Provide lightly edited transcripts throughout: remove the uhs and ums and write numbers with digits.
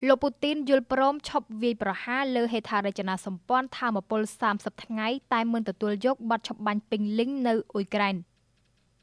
លោកពូទីនយល់ព្រមឈប់វាយប្រហារលើហេដ្ឋារចនាសម្ព័ន្ធថាមពល30ថ្ងៃតែមិនទទួលយកបទឈប់បាញ់ពេញលេញនៅអ៊ុយក្រែន។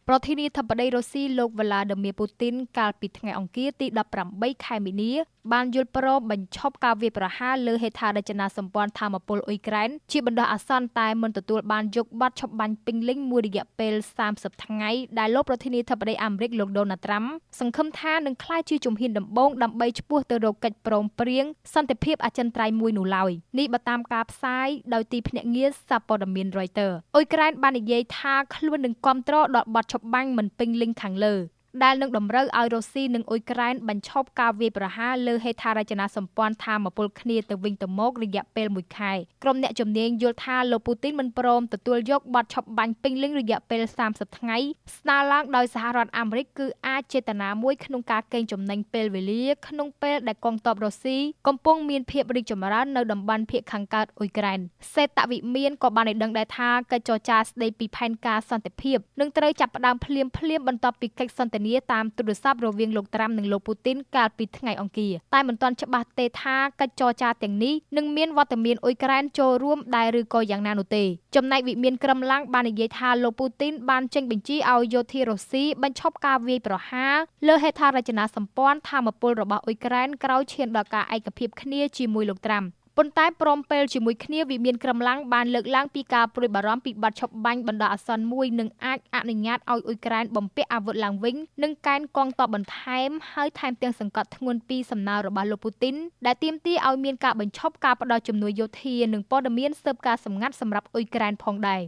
ប្រធានាធិបតីរុស្ស៊ីលោកវ្លាឌីមៀពូទីនកាលពីថ្ងៃអង្គារទី18ខែមីនាបានយល់ព្រមបញ្ឈប់ការវាយប្រហារលើហេដ្ឋារចនាសម្ព័ន្ធថាមពលអ៊ុយក្រែនជាបណ្ដោះអាសន្នតែមិនទទួលបានយកបទឈប់បាញ់ពេញលេញមួយរយៈពេល30ថ្ងៃដែលលោកប្រធានាធិបតីអាមេរិកលោកដូណាល់ត្រាំសង្ឃឹមថានឹងក្លាយជាជំហានដំបូងដើម្បីឆ្ពោះទៅរកកិច្ចព្រមព្រៀងសន្តិភាពអចិន្ត្រៃយ៍មួយនោះឡើយ។នេះបើតាមការផ្សាយដោយទីភ្នាក់ងារសារព័ត៌មាន Reuters។ អ៊ុយក្រែនបាននិយាយថាខ្លួននឹងគាំទ្រដល់បទឈប់បាញ់មិនពេញលេញខាងលើដែលនឹងតម្រូវឲ្យរុស្ស៊ីនិងអ៊ុយក្រែនបញ្ឈប់ការវាយប្រហារលើហេដ្ឋារចនាសម្ព័ន្ធថាមពលគ្នាទៅវិញទៅមករយៈពេល1ខែ។ ក្រុមអ្នកជំនាញយល់ថាលោកពូទីនមិនព្រមទទួលយកបទឈប់បាញ់ពេញលេញរយៈពេល30ថ្ងៃស្នើឡើងដោយសហរដ្ឋអាមេរិកគឺអាចចេតនាមួយក្នុងការកេងចំណេញពេលវេលាក្នុងពេលដែលកងទ័ពរុស្ស៊ីកំពុងមានភាពរីកចម្រើននៅតំបន់ភាគខាងកើតអ៊ុយក្រែន។ សេតវិមានក៏បានឲ្យដឹងដែរថាកិច្ចចរចាស្ដីពីផែនការសន្តិភាពនឹងត្រូវចាប់ផ្ដើមភ្លាមៗបន្ទាប់ពីកិច្ចសន្ទនាតាមទូរស័ព្ទរវាងលោកត្រាំនិងលោកពូទីនកាលពីថ្ងៃអង្គារតែមិនទាន់ច្បាស់ទេថាកិច្ចចរចាទាំងនេះនឹងមានវត្តមានអ៊ុយក្រែនចូលរួមដែរឬក៏យ៉ាងណានោះទេ។ ចំណែកវិមានក្រឹមឡាំងបាននិយាយថាលោកពូទីនបានចេញបញ្ជាឲ្យយោធារុស្ស៊ីបញ្ឈប់ការវាយប្រហារលើហេដ្ឋារចនាសម្ព័ន្ធថាមពលរបស់អ៊ុយក្រែនក្រោយឈានដល់ការឯកភាពគ្នាជាមួយលោកត្រាំប៉ុន្តែព្រមពេលជាមួយគ្នាវិមានក្រឹមឡាំងបានលើកឡើងពីការព្រួយបារម្ភពីបទឈប់បាញ់បណ្ដោះអាសន្នមួយនឹងអាចអនុញ្ញាតឲ្យអ៊ុយក្រែនបំពាក់អាវុធឡើងវិញនិងកែនកងទ័ពបន្ថែមហើយថែមទាំងសង្កត់ធ្ងន់ពីសំណើរបស់លោកពូទីនដែលទាមទារឲ្យមានការបញ្ឈប់ការផ្ដល់ជំនួយយោធានិងព័ត៌មានស៊ើបការសម្ងាត់សម្រាប់អ៊ុយក្រែនផងដែរ។